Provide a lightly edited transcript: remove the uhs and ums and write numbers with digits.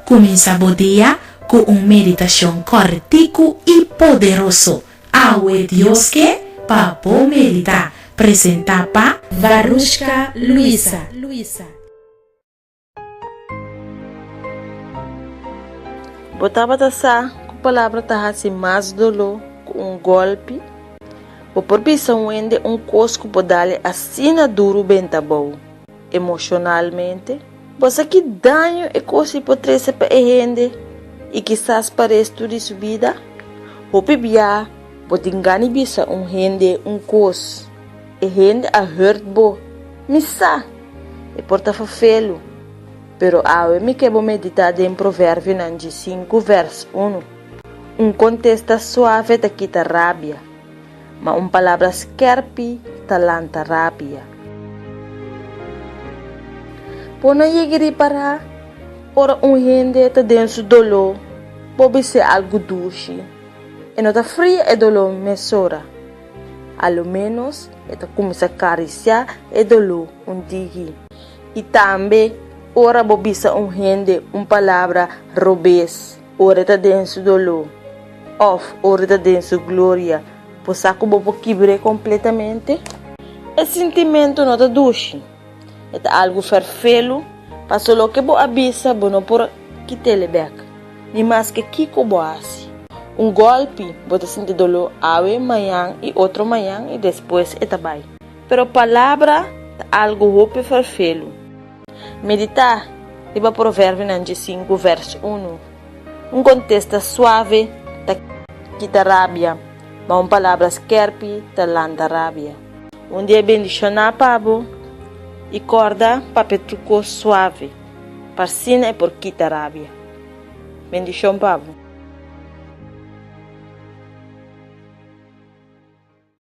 Kuminsá bo dia ku un meditashon kòrtiku i poderoso. Awe Dios ke pa bo meditá. Presentá pa Varushka Luisa. Bo tabata sa ku palabra ta hasi mas doló ku un gòlpi? Bo por bisa un hende un kos ku por dal e asina duru benta abou emoshonalmente? Bo sa ki daño e kos ei por trese pa e hende i kisas pa restu di su bida? Hopi bia bo tin gana di bisa un hende un kos. E hende a hurt bo. Mi sa! E por ta fafelu. Pero awe mi ke bo meditá den Proverbionan djesinku vèrs unu. Un kontesta suave ta kita rabia. Ma un palabra skerpi ta lanta rabia. Bo no yega ripará ora un hende ta den su doló, bo bis'é algu dushi, e no ta fria e doló mesora. A lo ménos e ta kuminsá karisiá e doló un digi. I tambe ora bo bisa un hende un palabra robes ora e ta den su doló òf ora e ta den su gloria, bo sa ku bo por kibr'é kompletamente? E sintimentu no ta dushi, e ta algu fèrfelu, pasobra loke bo a bisa bo no por kit'el bèk, ni maske kiko bo hasi. Un gòlpi, bo ta sinti doló awe, mañan i otro mañan i despues e ta bai. Pero palabra ta algu hopi fèrfelu. Meditá riba Proverbionan djesinku vèrs unu. Un kontesta suave ta kita rabia, ma un palabra skèrpi ta lanta rabia. Un dia bendishoná pa bo, i kòrda papia tur kos suave, pa asina e por kita rabia. Bendishon pa bo.